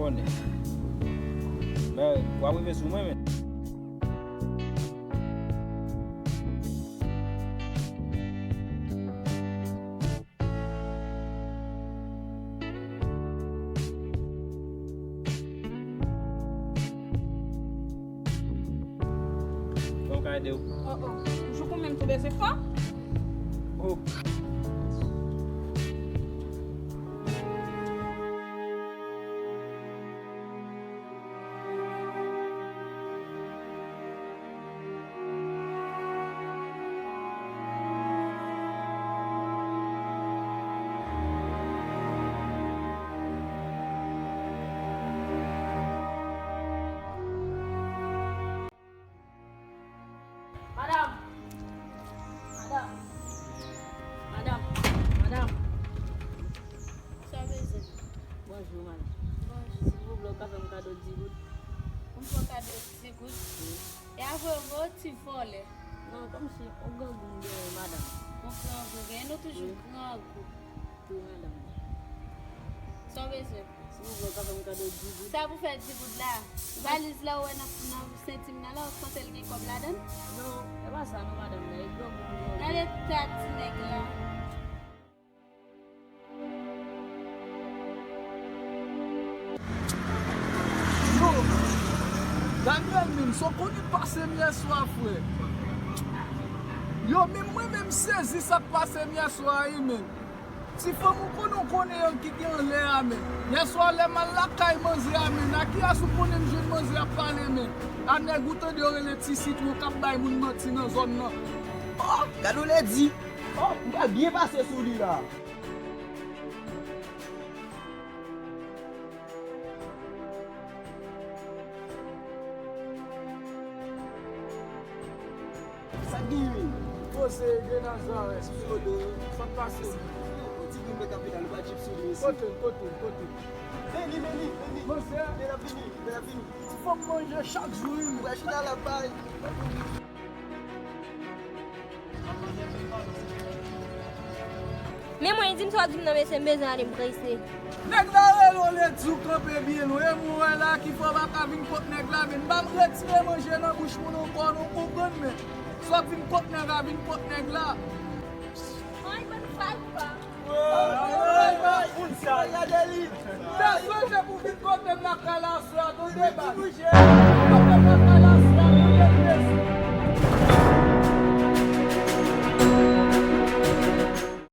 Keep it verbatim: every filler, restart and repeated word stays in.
Konnen. Men, w ap rive sou mwen, men. Bon, ka ede w. Oh, oh. Jouk ou menm tou bese fò. Oh. Madanm! Madanm! Madanm! Madanm! Sa w bezwen? Bonjou, madanm. Bonjou. Silvouplè, ou ka fè m kado di goud? Ou fè w kado di goud? Wi. E avwe vre, ti vòlè. Non, kòmsi yon grangou m genyen, madanm. Yon grangou, genyen nou toujou. Wi. Grangou. Wi, madanm. Sa w bezwen? Silvouplè, ou ka fè m kado di goud? Sa pou fè di goud la? Valiz la ou wè nan, nan senti m nan la, ou panse l gen kòb ladan l? Non, e pa sa non, madanm, nan e grangou m genyen. Gade tèt ti nèg la. Yo, Daniel menm, sa w konnen k pase m yèswa, frè? Yo, menm mwen menm sezi sa k pase m yèswa a, wi, menm. Ti fanm ou konnen, ou konnen yo ki gen anlè a, men. Yèswa lè m al lakay manzè a, men, a kiyès ou konnen m jwenn manzè ap pale, men? A nèg ou tande yo rele Ti Sitwon k ap bay moun manti nan zòn nan. Oh, gade w lèdi. Oh, m pral byen pase sou li la. Sa k genyen? Poze de Nazareth. Sa k pase? Yon ti grenn bèk ap vin al, ou pa jip sou li, mesye. Kote l, kote l, kote l? Men li, men li, men li. Monchè. Men l ap vini, men l ap vini. Fò m manje chak jou, wi. Ou pral chita la bay. Men mwen, di m sa w di m nan, mesye, m bezwen ale, m prese. Nèg la rele w, li di w kanpe byen lwen, mwen wè la ki fè w pa ka vin kot nèg la, men m pa retire manje nan bouch moun ankò, non, konprann, men si w ap vin kot nèg la, vin kot nèg la. Ay, bann vagabon. Ay, ay, ay, moun sa, gade li. Fè sonje pou vin kote m lakay la aswè a, tande, baz.